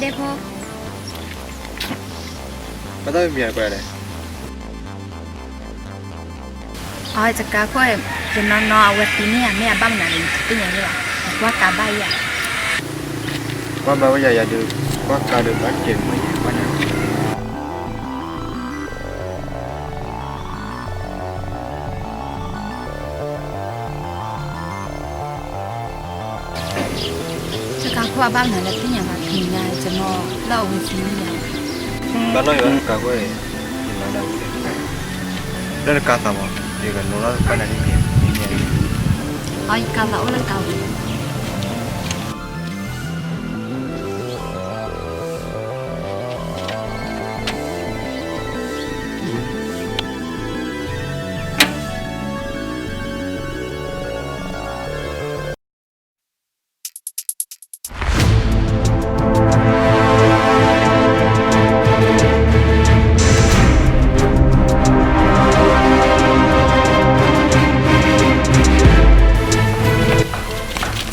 ဒဲဖိ, ဘၣ်တၢ်မံၤမံၤအကွဲးလဲၣ်. အတကးခိၣ်, ယနီၢ်နီၢ်အဝဲသံန့ၢ်ယၤ မ့ၢ်အဘၣ်မနုၤန့ၣ် တသ့ၣ်ညါယၤဘၣ်, ကွၢ်ကါဘၣ်ယၤ, ကွၢ်ဘၣ်ဝဲယၤယၤဒီး, ကွၢ်ကါဒီးဘၣ်ကဲမံၤယၤကွၢ်န့ၣ် တကးခိၣ်အဘၣ်မနုၤလၢသ့ၣ်ညါဘၣ် တနံၤညါယနီၢ်လၢအဝဲသံန့ၢ်ယၤ, ဘၣ်နီၢ်ယၤတကးခိၣ်, ယနီၢ်ဒၣ်ဝဲ, လၢတကးသးမး ယကနီၢ်လၢပှၢ်နၤန့ၣ်, အယကးသးအိၣ်လၢတကးဝံၤ ဖ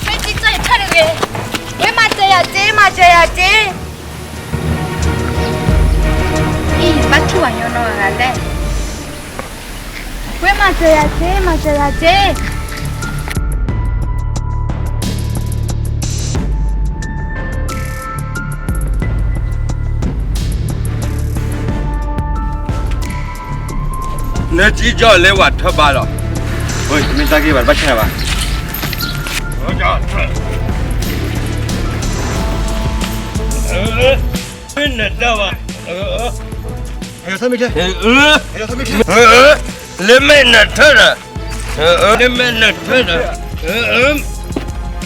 ဲကၠီယထၢၣ်တဂ့ၤ, ဝဲမၤစၢၤယၤက့, မၤစၢၤယၤက့, အံၤ ဘၣ်ထံၣ်ဝဲညီနီၢ်ဂၤလဲၣ်, ဝဲမၤစၢၤယၤက့, မၤစၢၤယၤက့. နကၠီလၢဝၤထၢၣ်ဘါလီၤ, မ့ၢ်တၢ်ဂ့ၢ်ဘၣ်တဘၣ်ဆၣ်ဘၣ်, နတၢ်ဘၣ်, လၢမ့ၢ်နထၢၣ်ဒီး, လၢမ့ၢ်နထၢၣ်ဒီး, တၢ်မ့ၢ်ကၢ်လၢ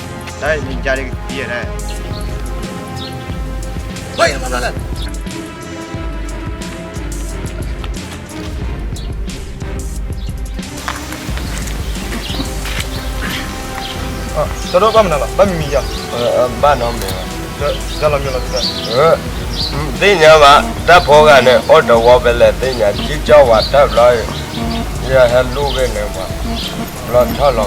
ကသံယဲဒၣ်, ကၠီဒိၣ်ဘၣ်မနုၤလီၤ, ဘၣ်မံၤမံၤယၤ, ဘၣ်နီတမံၤဘၣ်, ကၠီလီၤမံၤလီၤ, သ့ၣ်ညါဘၣ်, တၢ်ဖိဂၤန့ၣ် အိၣ်တဝီဖဲလဲၣ်သ့ၣ်ညါ, ကၠီဝၤတၢ်ဘျီ, ယဟဲလူၤဂ့ၤန့ၣ်ပှၤ, ဘျီထီၣ်လီၤဃံၤဧါ.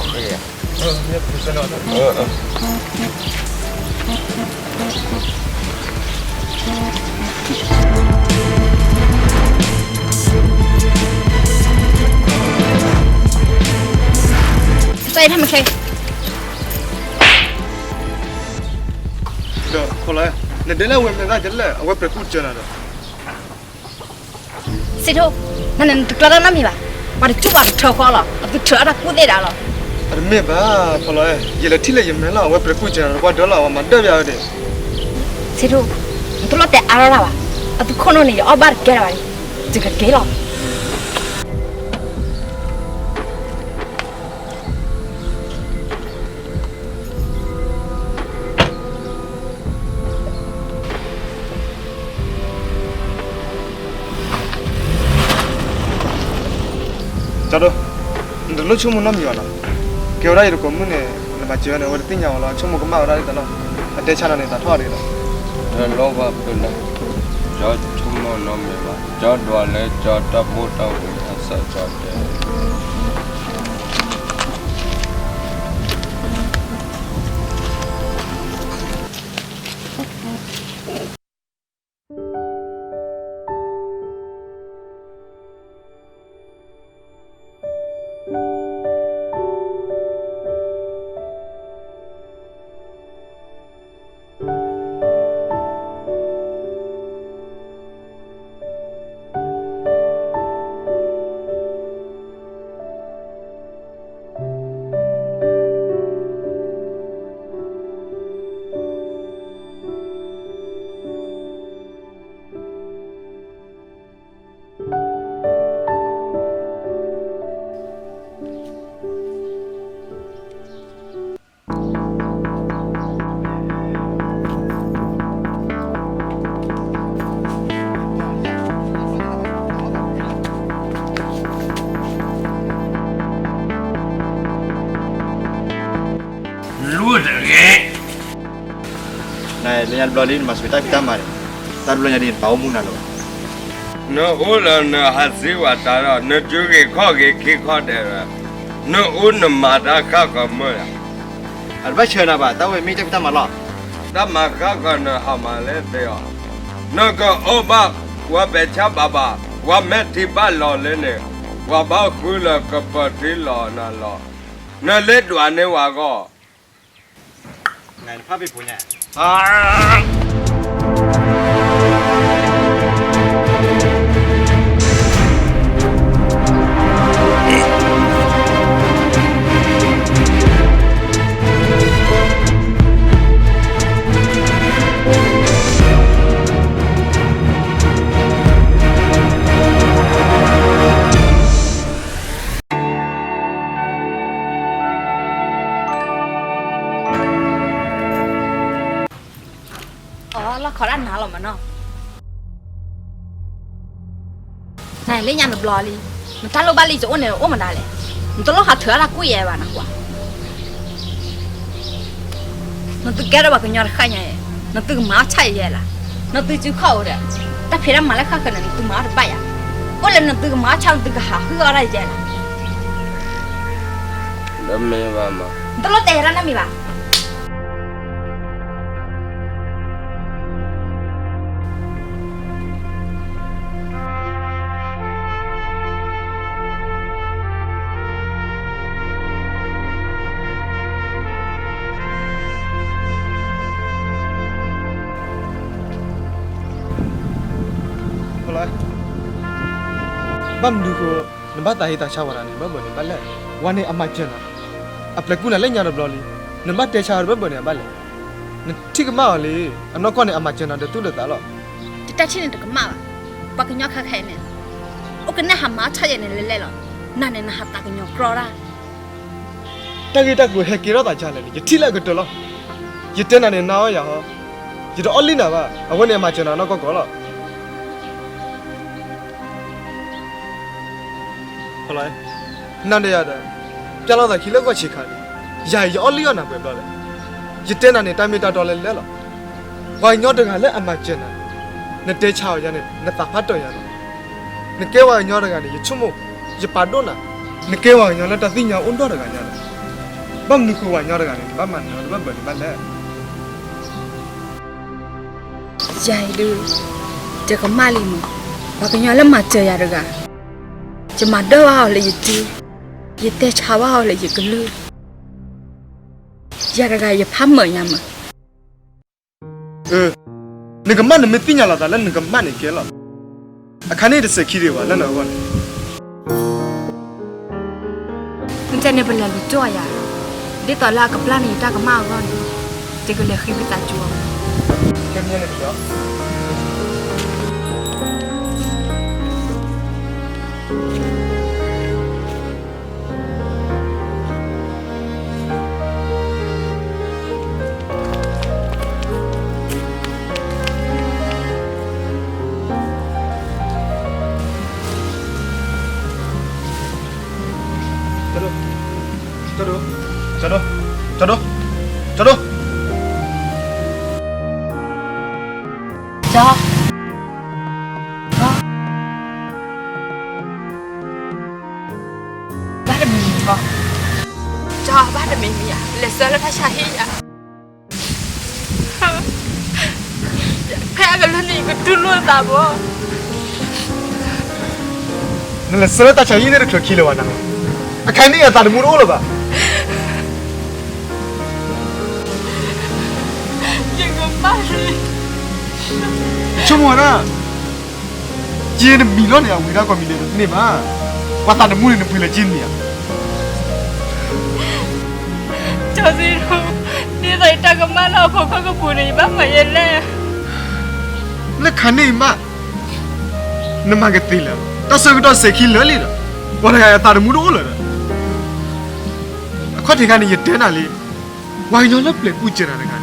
ကၠီဖဲမ့ၢ်ခဲ, ဒီးခိၣ်လီၤ, နဒဲလၢအဝဲမဲာ်သၣ်ကလဲၣ်, အဝဲပြၢၤကူၣ်စၢၤနၤဒီး စံးထီၣ်, နန့ၣ်နတကျၢၤတၢ်နီတမံၤဘၣ်, ပှၤတစူၣ်ပှၤတထၢဃီလီၤ, အသုထၢအတၢ်ကူၣ်သ့ဒၣ်လီၤ. အတမ့ၢ်ဘၣ်, ဖီလီၤ, ယလဲၤထံၣ်လၢယမဲာ်လီၤ, အဝဲပြၢၤကူၣ်စၢၤနၤဒီး ပှၤဒၢလီၤ, အဝဲမၤဒၢဘၣ်ဝဲဒၣ်. စံးထီၣ်, နတလိၣ်တဲအါထီၣ်တၢ်ဘၣ်, အသုခိၣ်နီၢ်န့ၣ် ယအီၣ်ဘၣ်တကဲလၢၤဘၣ်, ယကက့ၤလီၤ. ကၠီဒိၣ်, နတလိၣ်ဆိကမိၣ်နီတမံၤဘၣ်နီၤ, ကဲဝဲဒၣ်ယတကိးမုၣ်န့ၣ်, နမၤစၢၤဝဲန့ၣ် အဝဲတသ့ၣ်ညါဝဲလီၤ, ဆိကမိၣ်ကမၣ်ဝဲဒၣ်ဒ်သိးလီၤ, အတဲဆါနီၤန့ၣ် သးထီၣ်ဒ်သိး, လၢလီၤဝဲပလၢ, ကၠီဆိကမိၣ်နီတမံၤဘၣ်, ကၠီဒွးလၢကၠီတၢ်ဘိၣ်တၢ်ဝံၤအစၢကၠီတဲ လူၤတဂ့ၤ, နလၢညါတဘျီလံ နမၤစၢၤတၢ်ဖံးတၢ်မၤန့ၣ်, တၢ်တဘျီညါဒ်နပာ်အိၣ်မူနၤလၢၤဘၣ်, နအိၣ်လၢနဟးစ့ဝဲတၢ်ဒီး နစုဂ့ၤခီၣ်ဂ့ၤခံခီၣ်ဒဲးဒီး, နအိၣ်နမၤတၢ်ဃၣ်ကမၢၢ်ယၤ, အတဘၣ်ဆၢနၤဘၣ်, တၢ်ဝဲမ့ၢ်တၢ်ဖံးတၢ်မၤလီၤ. တၢ်မၤဃၣ်ဃၢၤနဟးမၤလဲၣ်သ့အီၤ, နကအိၣ်ဘၣ်ဝဲပဲာ်ဆၣ်ဘၣ်ဘၣ်, ပှၤမဲာ်ထံဘၣ်လီၤလၢန့ၣ်, ပှၤဘၣ်ဃုလၢကပၢၤထံလီၤနၤလီၤ, နလ့ဒွးန့ၢ်ဝဲအဂီၢ် အီ လီၢ်ခီဒၣ်နၤလီၤမးနီၤ, နလၢညါနဘျီလံ, နတၢ်လိၣ်ဘၣ်လံ ယအိၣ်န့ၣ်အိၣ်မတၤလဲၣ်, နတလိၣ်ဟးထုးအါတၢ်ကူၣ်ယဲဘၣ်နကွၢ် နသုကဲထီၣ်ပှၤကညီတဃၣ်ညါ, နသုကမၤအီၣ်ဆၣ်ယဲလၢ, နသုစုခီၣ်ဧိၤဒီး, တၢ်ဖံးတၢ်မၤလၢဃၣ်ဃၢၤန့ၣ် နသုမၤအီၣ်တဘၣ်ယၤ, အိၣ်လၢနသုကမၤအီၣ်ဆၣ် နသုကဟးဟုၣ်အီၣ်ဒၣ်ယဲလၢ, မ့ၢ်ဘၣ်မး, နတလိၣ်တဲယၤတၢ်နီတမံၤဘၣ်. ဘၣ်မနုၤဃိ နဘၣ်သးဟ့သးဆါဝဲဒၣ်န့ၣ် ဘၣ်ဘၣ်န့ၣ်ဘၣ်လဲၣ်, ဝဲန့ၣ်အမၤစၢၤနၤ, အပျဲၢ်ကူၣ်နၤလၢညါတဘျီလံ, နဘၣ်တဲဆါဝဲဒၣ်ဘၣ်ဘၣ်န့ၣ်ဘၣ်လဲၣ်, နထံၣ်ကမၣ်အီၤလံ, အနီၢ်ကီၢ်န့ၣ် အမၤစၢၤနၤဒီးသူၣ်ဒီးသးလီၤ. ယတၢ်ထံၣ်န့ၣ်တကမၣ်ဘၣ်, ပှၤကညီခဲခဲအံၤန့ၣ်, အိၣ်ကနဲၣ်ဟးမၤအီၣ်ဆၣ်ယဲန့ၣ်လဲၤလဲၤလီၤ, နၤန့ၣ်နဟးသးကညီၤကြီတၢ် တၢ်ဂ့ၢ်တၢ်ကျိၤဟဲကဲထီၣ်သးဒ်လဲၣ်န့ၣ် ယထံၣ်လၢအကတၢၢ်လီၤ. ယတဲနၤန့ၣ် နၤအီယၤဟီ, ယတအီၣ်လံနၤဘၣ်, အဝဲန့ၣ်အမၤစၢၤနၤနီၢ်ကီၢ်ကီၢ်လီၤ. နၤဒီးယၤဒီး, ပျၢ်လိာ်သးခံလၢဂီၢ်ဆံးခါန့ၣ်, ယၤအံၤယအီၣ်လံအီၣ်နၤပှဲၤဘျီလဲၣ်. ယတဲနၤန့ၣ် တၢ်မ့ၢ်တၢ်တီလဲၤလဲၤလီၤ. ပှၤကညီတဂၤလၢအမၤစၢၤနၤ, နတဲဆါအီၤယၤန့ၣ် နသးဖးတၢၢ်ယၤလီၤ. နကဲပှၤကညီတဂၤန့ၣ် ယဆိကမိၣ်, ယပာ်ဒိၣ်နၤ, နကဲပှၤကညီလၢတၢ်သ့ၣ်ညါအိၣ်ဒီတဂၤညါလီၤ. ဘၣ်မနုၤဃိပှၤကညီတဂၤန့ၣ် နဘၣ်မၤနၢၤအီၤတဘၣ်ဘၣ်န့ၣ်ဘၣ်လဲၣ်. ယၤအံၤဒုး, ယကမၣ်လံမး, ပှၤကညီလၢမၤစၢၤယၤတဂၤ, ယမၤဒၢၣ်ဘၣ်အီၤလၢယစု, ယတဲဆါဘၣ်အီၤလၢယကလုၢ်, ယၤတဂၤယဖးမၢာ်ညါမး. နကမၣ်နမ့ၢ်သ့ၣ်ညါလီၤသးလၢနကမၣ်န့ၣ်ကဲလီၤ. အခါန့ၣ်တစဲးခံဒံးဘၣ်လၢနအဂီၢ်န့ၣ်. မ့ၢ်န့ၣ်ပလဲၤလူၤကၠီယၤ, ဒ်သိးလၢအကပျၢ်န့ၢ်ယတၢ်ကမၣ်အဂီၢ်န့ၣ်, ယကလဲၤဃ့ဝံသးစူၤအီၤ. ကၠီဒိၣ်, ကၠီဒိၣ်, ကၠီဒိၣ်, ကၠီဒိၣ်, ကၠီဒိၣ်, ကၠီ, ကၠီ ဘၣ်တမံၤမံၤ, ကၠီ ဘၣ်တမံၤမံၤဧါ, လဲၤဆှၢလၢတၢ်ဆါဟံၣ်ဧါ. ဖဲအကလုၢ်န့ၣ် ယကတူၢ်လိာ်သးဘၣ်. နလဲၤဆှၢလၢတၢ်ဆါဟံၣ်န့ၣ်တချုးခံလၢၤဘၣ်နၤ, အခါန့ၣ်အသးတမူတအိၣ်လၢၤဘၣ်. ယကမၣ်လံ. ဆိကမိၣ်ဝဲဒၣ်, က့နမံၤလီၤန့ၣ် အဝံၤဒၣ်ကီၢ်မံၤန့ၣ်တန့ၢ်ဘၣ်. ပှၤသးတမူန့ၣ် နပှ့ၤလၢက့နမံၤဧါ. ကၠီစံဒိၣ်, ဒ်သိးယတၢ်ကမၣ်လၢဟီၣ်ခိၣ်ချၢကပူၤန့ၣ် ယဘၣ်မၤယဲလဲၣ်. လၢခါန့ၣ်မး, နမၤကသ့လၢၤ, တၢ်ဆၢကတီၢ်စဲးခံလၢာ်လံဒီး, ပှၤတဂၤအသးတမူတအိၣ်လၢၤဒီး, အခီၣ်ထံးခါန့ၣ် ယတဲနၤလံ, ပှၤကညီလၢပျဲၢ်ကူၣ်စၢၤနၤတဂၤ